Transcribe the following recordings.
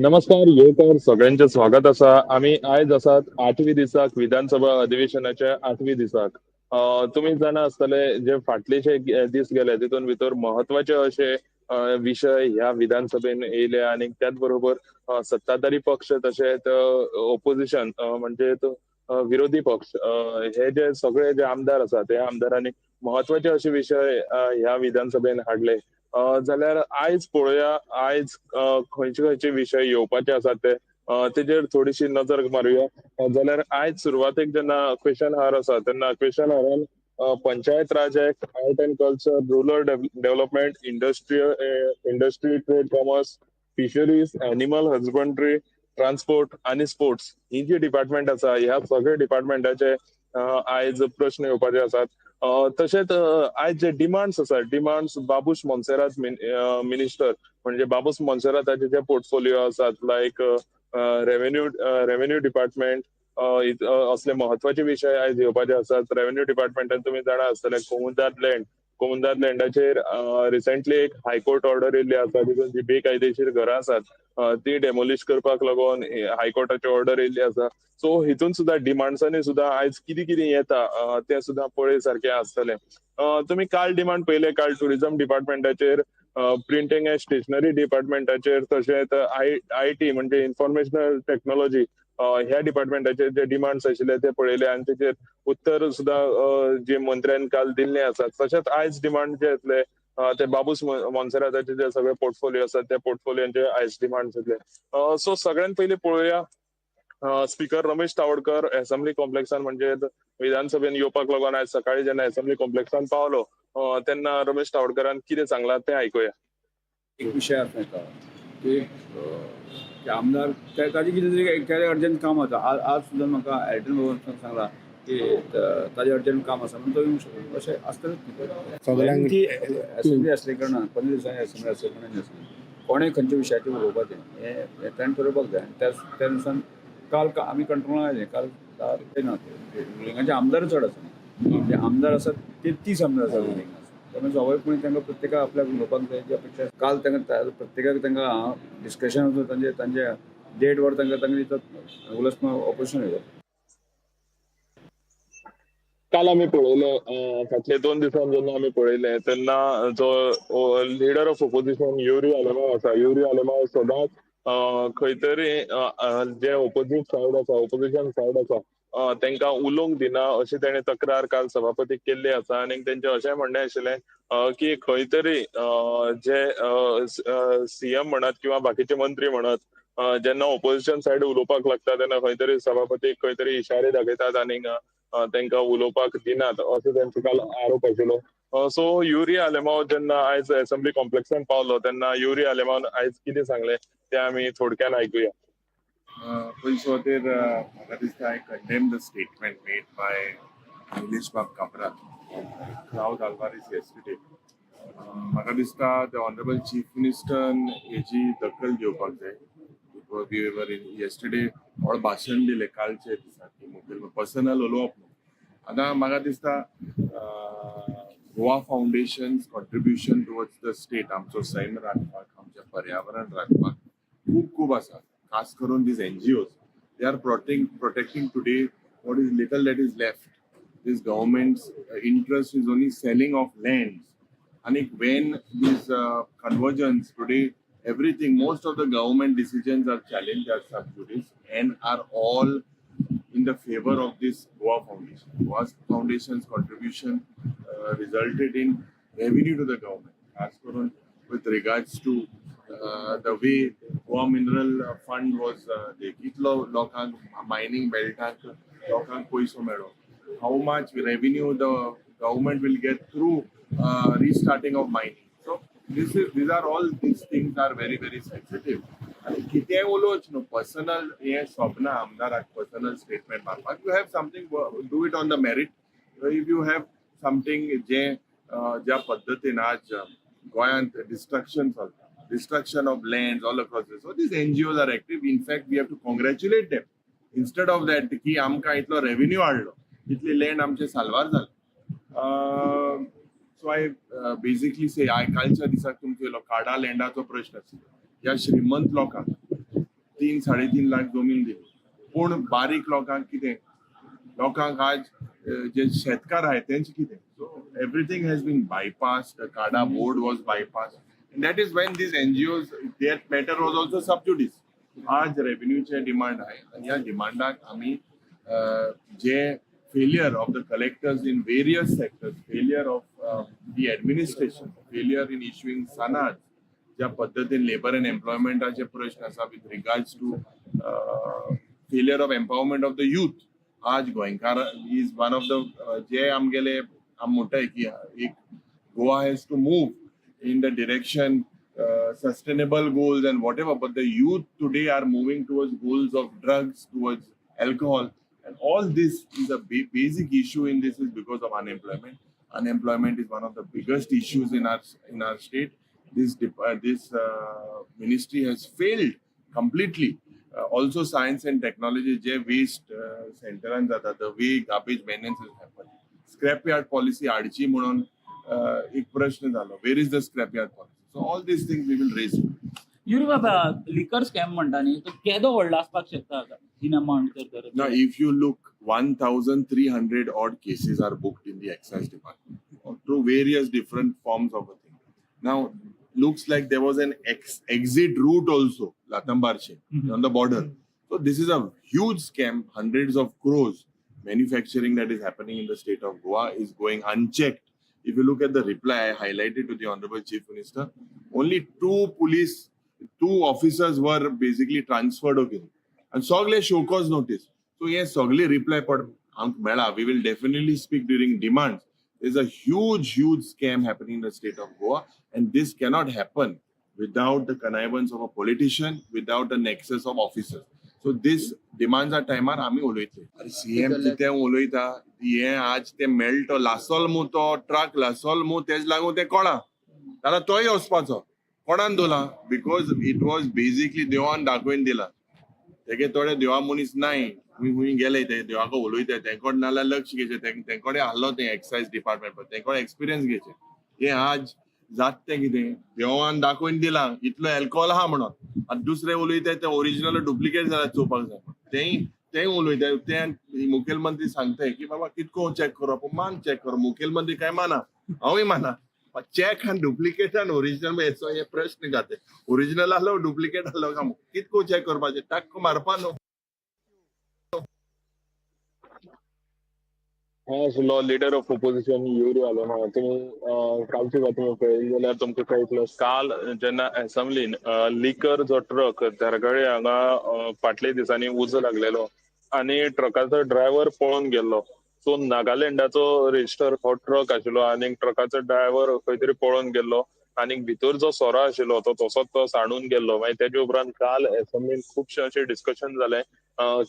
नमस्कार, येवकार सगळ्यांचे स्वागत आसा. आमी आयज आसात आठवी दिसाक, विधानसभा अधिवेशनाच्या आठवी दिसाक. तुमी जाणा आसतले, जे फाटले जे दीस गेले तितून भितर महत्वाचे अशे विशय ह्या विधानसभेन येयले आनी त्याच बरोबर सत्ताधारी पक्ष तशेंच ओपोजिशन म्हणजे विरोधी पक्ष हे जे सगळे जे आमदार आसा त्या आमदारांनी महत्वाचे अशे विशय ह्या विधानसभेन हाडले. जाल्यार आयज पळोवया, आयज खंयचे खंयचे विशय येवपाचे आसात ते, तेजेर थोडीशी नजर मारुया. जाल्यार आयज सुरवातेक जेन्ना क्वेशन हार आसा तेन्ना question Haran Panchayat Raj Act, art and culture, rural development, industry, trade, commerce, fisheries, animal husbandry, transport आनी स्पोर्ट्स ही जी डिपार्टमेंट आसा ह्या सगळे डिपार्टमेंटाचे आयज प्रश्न येवपाचे आसात. तशेंच आयज जे डिमांड्स आसात, डिमांड्स बाबूश मोन्सेरात मिनिस्टर म्हणजे बाबूश मोन्सेराताचे जे पोर्टफोलिओ आसात लायक रेव्हेन्यू डिपार्टमेंट असले महत्वाचे विशय आयज येवपाचे आसात. रेव्हेन्यू डिपार्टमेंटान तुमी जाणा आसतले कोमुंदाद लँड, कोमुंदाद लँडाचेर रिसेंटली एक हायकोर्ट ऑर्डर येयल्ली आसा, तितून जी बेकायदेशीर घरां आसात ती डेमोलिश करपाक लागून हायकोर्टाची ऑर्डर येयल्ली आसा. सो हितून सुद्दां डिमांड्सांनी सुद्दां आयज कितें कितें येता तें सुद्दां पळय सारकें आसतलें. तुमी काल डिमांड पळयले, काल ट्युरिजम डिपार्टमेंटाचेर, प्रिंटींग अँड स्टेशनरी डिपार्टमेंटाचेर, तशेंच I T म्हणजे इन्फॉर्मेशनल टॅक्नोलॉजी ह्या डिपार्टमेंटाचेर जे डिमांड्स आशिल्ले ते पळयले आनी तेचेर उत्तर सुद्दां जे मंत्र्यान काल दिल्ले आसात. तशेंच आयज डिमांड जे येतले ते बाबूस मोन्सेराताचे जे सगळे पोर्टफोलिओ आसात त्या पोर्टफोलियोचे आयज डिमांड्स येतले. सो सगळ्यात पयलीं पळोवया स्पीकर रमेश तावडकर एसेंब्ली कॉम्प्लेक्सान म्हणजे विधानसभेन येवपाक लागून आयज सकाळी जेन्ना एसेंब्ली कॉम्प्लेक्सान पावलो तेन्ना रमेश तावडकरान कितें सांगलां तें आयकुया. एक विशय आसा की आमदार ताजे कितें तरी एखादें अर्जंट काम आसा. आज सुद्दां म्हाका एल्टन बाबान सांगला की ताजें अर्जंट काम आसा म्हणून तो येवंक शकता, अशें आसतलेंच न्ही. ती एसेंब्ली आसले कारणान 15 दिसांनी एसेंब्ली आसले कारणान कोणें खंयच्या विशयाचेर उलोवपाचें हें ताणें थरोवपाक जाय. आनी त्या नुसार काल आमी कंट्रोलान आयले. काल ना रुलिंगाचे आमदार चड आसा, जे आमदार आसात ते 30 आमदार आसा रुलिंगाक, त्यामुळे स्वाभाविकपणे तांकां प्रत्येकाक आपल्याक उलोवपाक जाय जी अपेक्षा. काल तांकां प्रत्येकाक तांकां डिस्कशन वचून तांचे तांचे देड वर तांकां तांकां दितात, उलस ऑपोजिशन येतात. काल आमी पळयलें, फाटले 2 दिसान जेन्ना आमी पळयलें तेन्ना जो leader of opposition Yuri Alemao आसा, युरी आलेमाव सदांच खंय तरी जे ओपोजीट सायड आसा, ओपोजिशन सायड आसा तांकां उलोवंक दिना अशी तेणें तक्रार काल सभापतीक केल्ली आसा. आनी तेंचें अशें म्हणणें आशिल्लें की खंय तरी जे सीएम म्हणत किंवा बाकीचे मंत्री म्हणत जेन्ना ओपोजिशन सायड उलोवपाक लागता तेन्ना खंय तरी सभापतीक खंय तरी इशारे दाखयतात आनी तांकां उलोवपाक दिनात असो तेंचो काल आरोप आशिल्लो. सो युरी आलेमाव जेन्ना आयज एसेंब्ली कॉम्प्लेक्सान पावलो तेन्ना युरी आलेमावन आयज कितें सांगलें तें आमी थोडक्यान आयकुया. पयली सुवातेर म्हाका दिसता I condemn the statement made by Nilesh Bab Cabral, Claude Alvares yesterday. म्हाका दिसता the honourable chief मिनिस्टरान हेजी दखल घेवपाक जाय. We were yesterday व्हड भाशण दिलें कालचे दिसा की मुखेल पर्सनल उलोवप न्हू. आतां म्हाका दिसता Goa Foundation's contribution towards the state, आमचो सैम राखपाक, आमचें पर्यावरण राखपाक खूब खूब आसा. खास करून these NGOs, they are protecting today what is little that is left. This government's interest is only selling of lands. And when these conversions today, everything, most of the government decisions are challenged as sub judice and are all in the favor of this Goa Foundation. Goa Foundation's contribution resulted in revenue to the government, as करून with regards to the way Goa Mineral Fund was कितलो लोकांक mining बेल्टाक लोकांक पयसो मेळ्ळो, how much revenue the government will get through restarting of mining. So this is these are all these things are very very sensitive. आनी कितेंय उलोवच न्हू personal, हें सोबना आमदाराक पर्सनल स्टेटमेंट मारपाक. You have something, do it on the merit. If you have something, जे ज्या पद्दतीन आज गोंयांत डिस्ट्रक्शन चलता, destruction of lands all across the, so these NGOs are active. In fact, we have to congratulate them. Instead of that की आमकां इतलो revenue हाडलो, इतली लँड आमचे साल्वार जाले. So I basically Se I कालच्या दिसाक तुमचो येयलो काडा लँडाचो प्रश्न आशिल्लो. ह्या श्रीमंत लोकांक 3-3.5 लाख जमीन दिली. पूण बारीक लोकांक कितें? लोकांक आज जे शेतकार आहाय तेंचे कितें? So everything has been bypass. The CADA board was bypass, and that is when these NGOs, that matter was also sub judice. आज रेव्हेन्यूचे डिमांड आहे आणि ह्या डिमांडाक आमी जे failure of the collectors in various sectors, failure of the administration, failure in issuing sanads, ज्या पद्दतीन labour and एम्प्लॉयमेंटाचे प्रश्न आसा with regards to failure of empowerment of the youth. आज गोंयकार is one of the जे आमगेले आमी म्हणटाय की एक Goa has to move in the direction sustainable goals and whatever, but the youth today are moving towards goals of drugs, towards alcohol, and all this is a basic issue in this is because of unemployment. Unemployment is one of the biggest issues in our state. This ministry has failed completely. Also science and technology, J waste सेंटरान जाता, the way garbage maintenance is happen, scrap yard policy हाडची म्हणून एक प्रश्न जालो. Where is the scrap yard policy? So all these things we will raise. Yuri बाबा, liquor scam म्हणटा न्ही, तो केदो व्हडलो आसपाक शकता इन अमाउंट जर धरत? Now, if you look, 1,300 odd cases are booked in the excise department through various different forms of a thing. Now, looks like there was an exit route also, Latambarshe, on the border. So, this is a huge scam, hundreds of crores manufacturing that is happening in the state of Goa is going unchecked. If you look at the reply I highlighted to the Honorable Chief Minister, only two police, two officers were basically transferred. Okay. And सगळे show cause notice. So हे सगळे reply पड आमकां मेळा, we will definitely speak during demand. Is a huge, huge scam happening in the state of Goa, and this cannot happen without the connivance of a politician, without the nexus of officers. So this demands टायमार आमी उलयतले. अरे, CM कितें उलयता हें? आज ते मेळटो लासोल मू, तो ट्रक लासोल मू, तेज लागून तें कोणा जाल्यार तोय वचपाचो कोणान दवरला, because it was basically देवान दाखोवन दिला तेगे. थोडे देवा मनीस नाय, खूंय खूंय गेले ते देवाक उलयता. तेंकोड नाल्यार लक्ष घेचें. तेंकोडे आहलो तें एक्सायज डिपार्टमेंट, पळय तेंकोडे एक्सपिरियन्स घेचें. हें आज जात तें कितें देवान दाखोवन दिलां इतलो एल्कोहोल आहा म्हणून. आनी दुसरे उलयता ते ओरिजिनल डुप्लिकेट जाल्यार चोवपाक जाय. तेंय तेंय उलयता. ते मुखेलमंत्री सांगताय की बाबा कितको चॅक करप, मान चॅक कर. मुखेलमंत्री काय माना, हांवूय माना. चॅक आनी डुप्लिकेट आनी ओरिजिनल हेचो हे प्रश्न जाते. ओरिजिनल आहलो, डुप्लिकेट आहलो काय कितको चॅक करपाचें? टाक्क मारपा न्हू. हा आशिल्लो लिडर ऑफ ओपोजिशन युरी आलोना. तुमी कालची बातमी पळयली जाल्यार तुमकां कळटलो, काल जेन्ना असेंब्लीन लिकर जो ट्रक धारगळे हांगा फाटल्या दिसांनी उजो लागलेलो आनी ट्रकाचो ड्रायव्हर पळोवन गेल्लो. सो नागालँडाचो रजिस्टर हो ट्रक आशिल्लो आनी ट्रकाचो ड्रायव्हर खंय तरी पळोवन गेल्लो आनी भितर जो सोरो आशिल्लो तो तसोच तो सांडून गेल्लो. मागीर तेजे उपरांत काल असेंब्लीन खुबशें अशें डिस्कशन जालें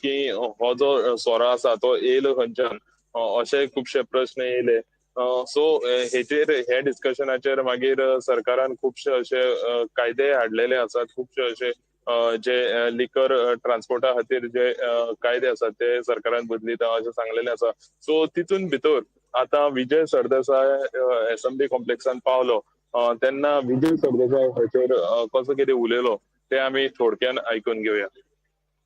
की हो जो सोरो आसा तो येयलो खंयच्यान, अशे खुबशे प्रश्न येयले. सो हेचेर हे डिस्कशनाचेर मागीर सरकारान खुबशे अशे कायदे हाडलेले आसात. खुबशे अशे जे लिकर ट्रान्सपोर्टा खातीर जे कायदे आसात ते सरकारान बदलिता अशें सांगलेले आसा. सो तितून भितर आतां विजय सरदेसाय एसेंब्ली कॉम्प्लेक्सान पावलो तेन्ना विजय सरदेसाय हाचेर कसो कितें उलयलो ते आमी थोडक्यान आयकून घेवया.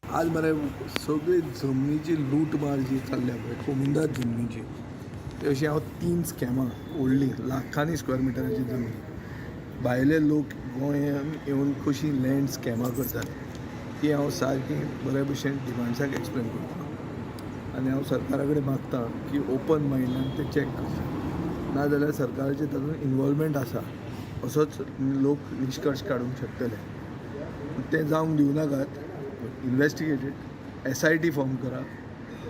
आज मरे सगळी जमनीची लूटमार जी चल्ल्या पळय, कोमुनिदाद जमनीची, ते अशी हांव तीन स्कॅमां व्हडलीं लाखांनी स्क्वेअर मिटराची जमीन भायले लोक गोंयान येवन कशी लँड स्कॅमां करतात ती हांव सारकी बरे भशेन डिमांड्साक एक्सप्लेन करता. आनी हांव सरकारा कडेन मागता की ओपन मायंडान ते चॅक करचें, नाजाल्यार सरकाराचें तातूंत इनवॉल्वमेंट आसा असोच लोक निश्कर्श काडूंक शकतले. तें जावंक दिवं नाकात. इन्वेस्टिगेटेड एसआयटी फॉर्म करा,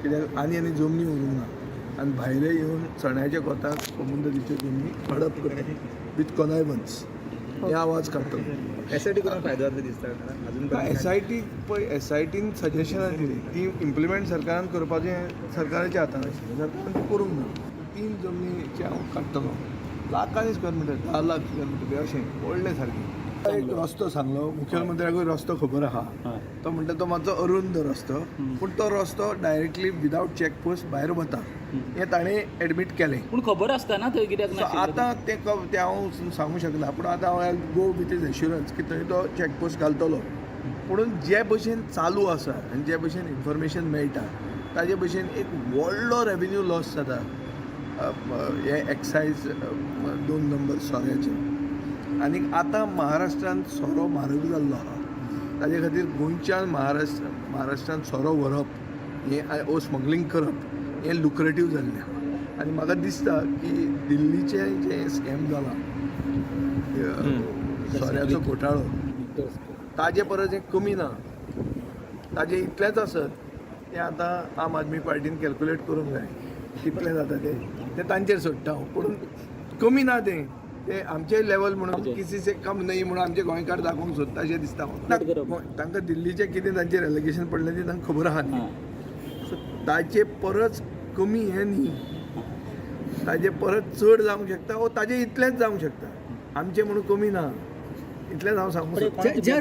कित्याक आनी आनी जमनी उरूंक ना आनी भायले येवन चण्याच्या कोताक कोमुनिदादीच्यो जमनी हडप करता विथ कॉनायवन्स, हे आवाज काडटलो. एसआयटी करून फायदो जातलो दिसता अजून? एसआयटी पळय, एसआयटीन सजेशनां दिली ती इम्प्लिमेंट सरकारान करपाचें सरकाराच्या हातान आशिल्लें. सरकारान ती करूंक ना. तीन जमनीचे हांव काडटलो, लाखांनी square metre, 10 lakh square metre बी अशें व्हडलें सारकें. एक रस्तो सांगलो मुखेलमंत्र्याकूय, रस्तो खबर आहा. तो म्हणटा तो मातसो अरुंद रस्तो, पूण तो रस्तो डायरेक्टली विदावट चॅक पोस्ट भायर वता हें ताणें एडमीट केलें. पूण खबर आसतना थंय कित्याक सो नाशिल्लें? आतां तें हांव सांगूंक शकना, पूण आतां हांव गो विथ is assurance की थंय तो चॅक पोस्ट घालतलो. पुणून जे भशेन चालू आसा आनी जे भशेन इन्फॉर्मेशन मेळटा ताजे भशेन एक व्हडलो रेवेन्यू लॉस जाता हे एक्सायज 2 नंबर सोऱ्याचे. आनी आतां महाराष्ट्रान सोरो म्हारग जाल्लो आहा, ताजे खातीर गोंयच्यान महाराष्ट्रान सोरो व्हरप हें ओ स्मगलींग करप हें लुक्रेटीव जाल्लें आहा. आनी म्हाका दिसता की दिल्लीचें जें स्कॅम जाला सोऱ्याचो घोटाळो ताजे परस हें कमी ना, ताजें इतलेंच आसत तें आतां आम आदमी पार्टीन कॅल्कुलेट करूंक जाय कितलें जाता तें, तें तांचेर सोडटा हांव. पूण कमी ना तें, तें आमचें लेवल म्हणून किसी से कम नहीं म्हणून आमचे गोंयकार दाखोवंक सोदता अशें दिसता म्हाका. तांकां दिल्लीचें कितें तांचेर एलिगेशन पडलें तें तांकां खबर आहा न्ही, सो ताजे परस कमी हें न्ही, ताजे परत चड जावंक शकता वो ताजे इतलेंच जावंक शकता, आमचें म्हणून कमी ना, इतलेंच हांव सांगूंक सोदतां. ज्या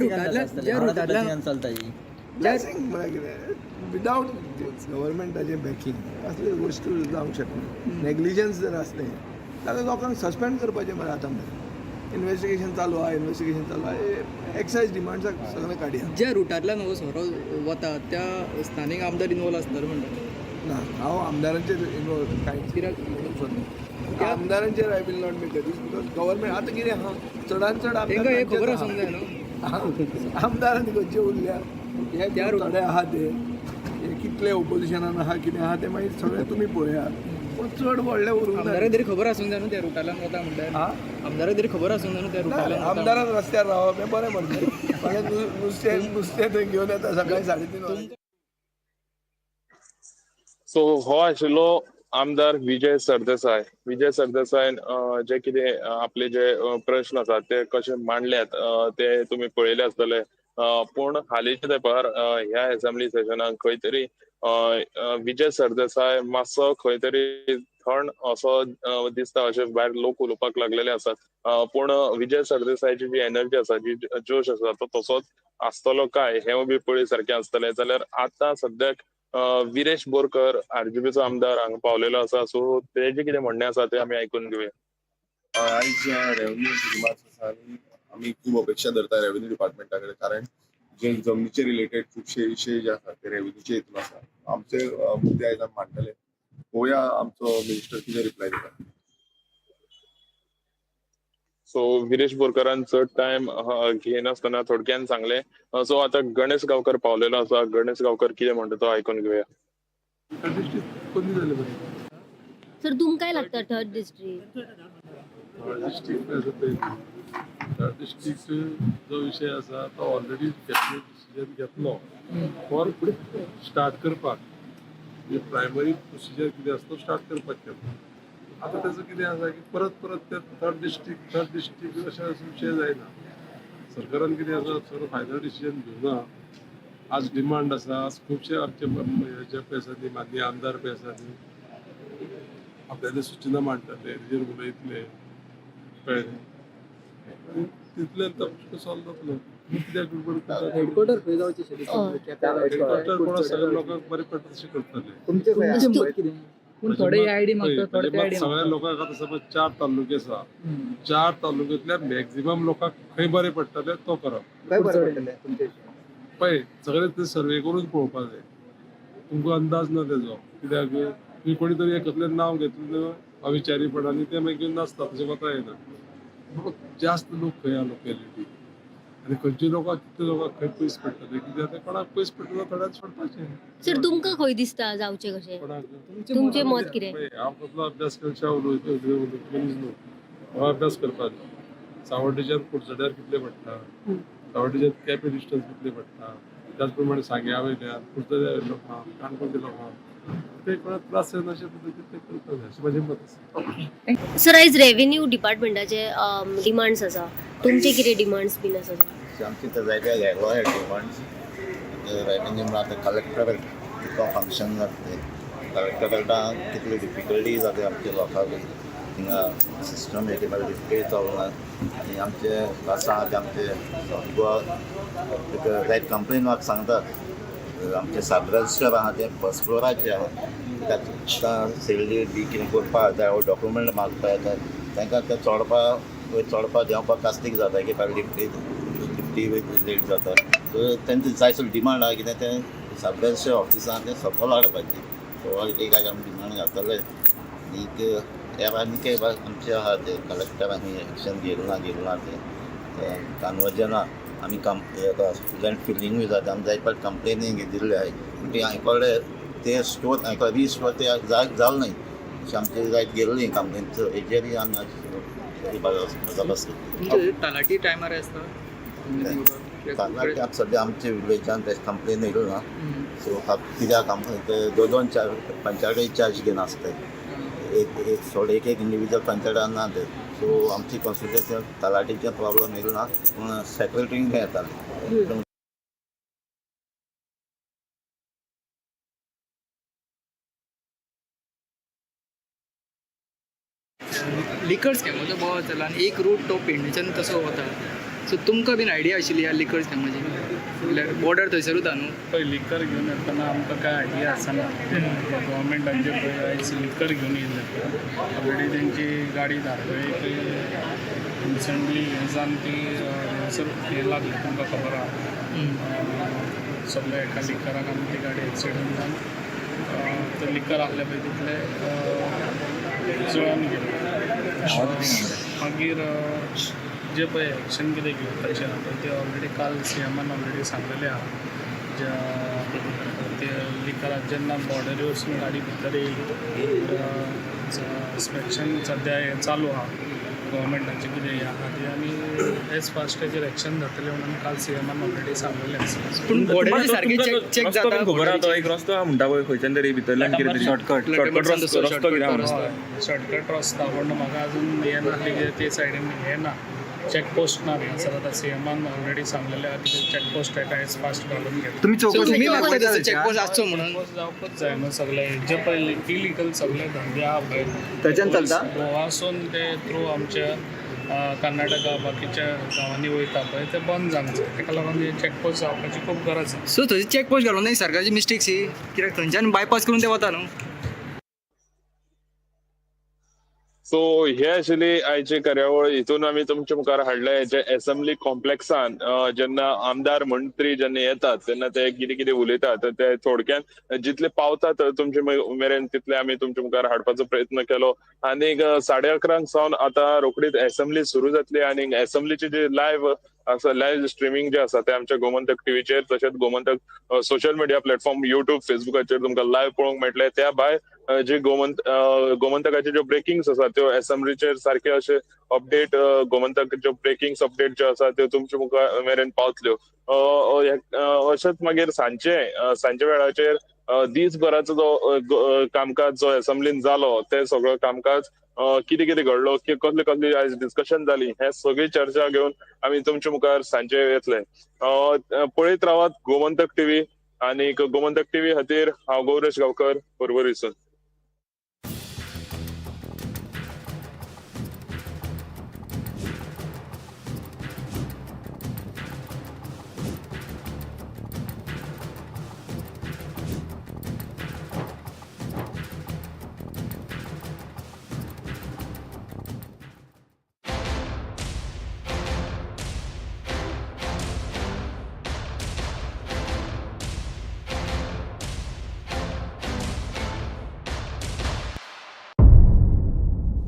रुटांतल्यान चलता ही ब्लॅसिंग म्हळ्यार कितें, विदावट गव्हर्मेंटाचें बॅकींग असल्यो गोश्टी जावंक शकना. नेग्लिजन्स जर आसलें जाल्यार लोकांक सस्पेंड करपाचें मरे. आतां मेरेन इन्वेस्टिगेशन चालू आहा, इन्वेस्टिगेशन चालू आहा, एक्सायज डिमांड्साक सगळें काडया. ज्या रुटांतल्यान हो सोरो वता त्या स्थानीक आमदार इनवॉल्व आसतलो म्हणटा. ना, हांव आमदारांचेर इनवॉल्व कांयच कित्याक? म्हणूंक सोदना आमदारांचेर. I will not make this because government आतां कितें आहा, चडान चड तांकां हें खबर आमदार आसूंक जाय न्हू. आमदारांनी खंयचे उरल्या हे त्या थोडे आहा ते हे कितले ओपोजिशनान आहा कितें आहा तें मागीर सगळें तुमी पळयात, पूण चड व्हडलें उरूंक ना. आमदाराक तरी खबर आसूंक जाय न्हू त्या रुटांतल्यान वता म्हणल्यार. हा? आमदाराक तरी खबर आसूंक जाय न्हू त्या ना, रुटांतल्यान वता. आमदारान रस्त्यार रावप हें बरें मरता, मागीर नुस्तें नुस्तें थंय घेवन येता सकाळी 3:30 वरांचेर. सो हो आशिल्लो आमदार विजय सरदेसाय. विजय सरदेसायन जे कितें आपले जे प्रश्न आसात ते कशे मांडल्यात ते तुमी पळयले आसतले. पूण हालींच्या तेंपार ह्या एसेंब्ली सेशनाक खंय तरी विजय सरदेसाय मातसो खंय तरी थंड असो दिसता अशें भायर लोक उलोवपाक लागलेले आसात. पूण विजय सरदेसायची जी एनर्जी आसा, जी जोश आसा तो तसोच आसतलो काय हें बी पळय सारकें आसतलें. जाल्यार आतां सद्याक विरेश बोरकर आरजीपीचो आमदार हांगा पावलेलो आसा, सो तेजें कितें म्हणणें आसा तें आमी आयकून घेवया. आयज रेव्हेन्यू डिमांड्स आसा आनी आमी खूब अपेक्षा धरता रेव्हेन्यू डिपार्टमेंटा कडेन, कारण जे जमनीचे रिलेटेड खुबशे विशय जे आसा ते रेव्हेन्यूचे हितून आसा. आमचे मुद्दे आयज आमी मांडटले, पळोवया आमचो मिनिस्टर कितें रिप्लाय दिता. सो विरेश बोरकरान चड टायम घेयनासतना थोडक्यान सांगलें. सो आतां गणेश गांवकर पावलेलो आसा, गणेश गांवकर कितें म्हणटा तो आयकून घेवया. सर तुमकांय लागता थर्ड डिस्ट्रिक्ट? थर्ड डिस्ट्रिक्ट आसा पळय, थर्ड डिस्ट्रिक्ट जो विशय आसा तो ऑलरेडी कॅबिनेट डिसिजन घेतलो फॉर स्टार्ट करपाक. म्हणजे प्रायमरी प्रोसिजर कितें आसा तो स्टार्ट करपाक केलो. आतां तेजो कितें आसा की परत परत ते थर्ड डिस्ट्रिक्ट थर्ड डिस्ट्रिक्ट अशें विशय जायना. सरकारान कितें आसा सगळो फायनल डिसिजन घेवना. आज डिमांड आसा, आज खुबशे आमचे जे पळय आसा न्ही माननीय आमदार पळय आसा न्ही आपल्याले सुचना मांडटले, तेजेर उलयतले, कळ्ळें, तितल्यान तो प्रश्न सॉल्व जातलो. कित्याक गडबड करता? हेडक्वॉर्टर खंय जावचें शें दिसता? हेडक्वॉर्टर कोणा सगळ्या लोकांक बरें पडटा तशें करतले. तुमचें मत कितें? पूण थोडे आयडी मागता, थोडे ते आयडी. सगळ्या लोकांक आतां समज 4 तालुके आसा, 4 तालुक्यांतल्या मॅक्झिमम लोकांक खंय बरें पडटलें तो करप. पळय सगळे ते सर्वे करून पळोवपाक जाय, तुमकां अंदाज ना तेजो. कित्याक तुमी कोणी तरी एक कसलें नांव घेतलें अविचारीपणान तें मागीर नासता, तशें वता येना. जास्त लोक खंय आहा लोकेलिटी आनी खंयच्या लोकांक कितले लोकांक खंय पयस पडटलें, कित्याक तें कोणाक पयस पडटलें थोड्याक सोडपाचें. सर तुमकां खंय दिसता जावचें कशें? कोणाक तुमचें मत कितें? हांव कसलो अभ्यास करच्या उलयत मनीस न्हू, हांव अभ्यास करपाक जाय. सावड्डेच्यान कुडचड्यार कितले पडटा, सावड्डेच्यान केपें डिस्टन्स कितले पडटा, त्याच प्रमाणे सांग्या वयल्यान कुडचड्या लोकांक काणकोणच्या लोकांक ते कोणाक त्रास जायना अशे पद्दतीन ते करपाक जाय अशें म्हाजें मत आसा. सर आयज रेव्हेन्यू डिपार्टमेंटाचे डिमांड्स आसा, तुमचे कितें डिमांड्स बीन आसा? आमची तर जायते वेगळो डिमांड्स रेवेन्यू म्हणल्यार आतां कलेक्टर कितलो फंक्शन जाता तें कलेक्टर कितल्यो डिफिकल्टी जाता आमच्या लोकांक, थिंगा सिस्टम एक डिफिकल्टी चलना. आनी आमचे आसा ते आमचे गोवा जायते कंप्लेन म्हाका सांगतात. आमचे सब रजिस्टर आहा ते फर्स्ट फ्लोराचे आहा, ताका सेल डीड बी कितें करपाक जाय वो डॉक्युमेंट मागपा येता तांकां ते चडपा वयर चडपा देंवपाक कास्तीक जाता की लिफ्टी लिफ्टी लेट जाता. सो तेंचे जाय सगळें डिमांड आहा कितें तें सगळ्याच्या ऑफिसान तें सकयल हाडपाचें. सो एक आयज आमी डिमांड घातले आनीक हे आनीक आमचे आहा ते कलेक्टरांनी एक्शन घेवंक ना घेवंक ना तें कानवजना आमी काम स्टुडंट फिलिंगूय जाता. आमी जाय पाट कंप्लेनी दिल्ले आहाय पूण ती आयकले ते स्टोर आयकले रिस्टोर ते जालें न्हय अशें आमचे जायत गेल्ली कंप्लेन. सो हेजेरय आमी आज बंदोबस्त करता. तलाठी टायमार आसता. तलाठी आतां सद्या आमच्या विलेजान ते कंप्लेन येयलो ना. सो कित्याक आमकां ते दोन दोन चार पंचायती चार्ज घेनासता, एक एक सोड एक एक इंडिविज्युअल पंचायतान ना ते. सो आमची कॉन्स्टिट्युएन्सी तलाठीचे प्रॉब्लम येयलो ना पूण सेक्रेटरींक येताले. लिकर स्कॅमाचो बोवाळ चल्ला आनी एक रूट तो पेडणेच्यान तसो वता. सो तुमकां बीन आयडिया आशिल्ली ह्या लिकर स्कॅमाची? म्हणल्यार बॉर्डर थंयसरूच आहा न्हू? पळय लिकर घेवन येतना आमकां कांय आयडिया आसना. गव्हर्मेंटान जे पळय आयज लिकर घेवन येयल्ले पळय ऑलरेडी तेंची गाडी धारगळे पळय रिसंटली हें जावन ती थंयसर हें लागलें तुमकां खबर आहा सगळे एका लिकराक आनी ती गाडी एक्सिडंट जावन ते लिकर आहले पळय तितले जळोन गेले. मागीर जे पळय एक्शन कितें घेवपाचें आहा पळय ते ऑलरेडी काल सीएमान ऑलरेडी सांगलेलें आहा. ते लिकराक जेन्ना बॉर्डरी वचून गाडी भितर येयली इन्स्पेक्शन सद्या हें चालू आहा गव्हर्मेंटाचें कितें हें आहा ती आनी एज फास्ट तेजेर एक्शन जातलें म्हणून काल सीएमान ऑलरेडी सांगलेलें आसा. पूण बॉर्डरी सारकी चॅक जाता? खबर आहा तो एक रस्तो आहा म्हणटा पळय खंयच्यान तरी भितरल्यान कितें तरी शॉर्टकट रस्तो कितें आहा. शॉर्टकट रस्ता पूण म्हाका अजून हें नासलें कित्याक ते सायडीन हें ना चॅकपोस्ट ना थंयसर. आतां सीएमान ऑलरेडी सांगलेलें आहा कितें चॅकपोस्ट एका एज फास्ट घालून घेतले. तुमी चौकशी मागता चॅकपोस्ट आसचो म्हणून? जावपाक जाय न्हू सगळे जे पळय इलिगल सगळे धंदे आहा पळय थंयच्यान चलता गोवासून ते थ्रू आमच्या कर्नाटका बाकीच्या गांवांनी वयता पळय ते बंद जावंक जाय. तेका लागून हे चॅकपोस्ट जावपाची खूब गरज आसा. सो थंय चॅकपोस्ट घालूंक नाय सरकारची मिस्टेक्स ही कित्याक थंयच्यान बायपास करून ते वता न्हू. सो हे आशिल्ली आयची कार्यावळ. हितून आमी तुमच्या मुखार हाडले जे एसेंब्ली कॉम्प्लेक्सान जेन्ना आमदार मंत्री जेन्ना येतात तेन्ना ते कितें कितें उलयतात ते थोडक्यात जितले पावतात तुमचे मेरेन तितले आमी तुमच्या मुखार हाडपाचो प्रयत्न केलो. आनीक 11:30 सावन आतां रोखडीच एसेंब्ली सुरू जातली आनी एसेंब्लीची जी लायव्ह आसा लायव्ह स्ट्रिमींग जे आसा ते आमच्या गोमंतक टीव्हीचेर तशेंच Gomantak social media platform YouTube फेसबुकाचेर तुमकां लायव्ह पळोवंक मेळटले. त्या भायर जे गोमंतकाचे ज्यो ब्रेकिंग्स आसा त्यो एसेंब्लीचेर सारके अशे अपडेट गोमंतक ज्यो ब्रेकिंग्स अपडेट ज्यो आसा त्यो तुमच्या मुखार मेरेन पावतल्यो. अशेंच मागीर सांजचे वेळाचेर दीसभराचो जो कामकाज जो एसेंब्लीन जालो ते सगळो कामकाज कितें कितें घडलो की कसले कसले आयज डिस्कशन जाली हे सगळी चर्चा घेवन आमी तुमच्या मुखार सांजे येतले. पळयत रावात गोमंतक टीव्ही आनी गोमंतक टीव्ही खातीर हांव गौरेश गांवकर पर्वरीसून.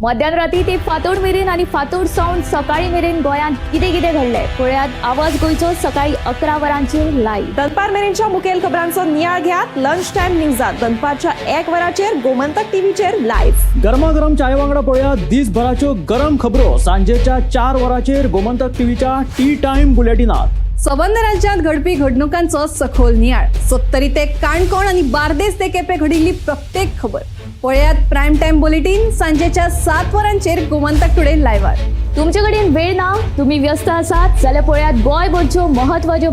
मध्यान राती ते फातोड मेरेन आनी फातोड सावन सकाळी मेरेन गोंयांत कितें कितें घडलें पळयात आवाज गोंयचो सकाळी 11 वरांचेर लायव्ह. दनपार मेरेनच्या मुखेल खबरांचो नियाळ घेयात लंच टायम न्यूजात दनपारच्या 1 वराचेर गोमंतक टीव्हीचेर लायव्ह. गरमागरम चाय वांगडा पळयात दीसभराच्यो गरम खबरो सांजेच्या 4 वरांचेर गोमंतक टीव्हीच्या टी टायम बुलेटिनात. सबंद राज्यांत घडपी घडणुकांचो सखोल नियाळ सत्तरी ते काणकोण आनी बार्देस ते केपें घडिल्ली प्रत्येक खबर पळयात प्रायम टायम बुलेटीन सांजेच्या 7 वरांचेर गोमंतक टुडे लायव्हार. तुमचे कडेन वेळ ना, तुमी व्यस्त आसात जाल्यार पळयात गोंयभरच्यो म्हत्वाच्यो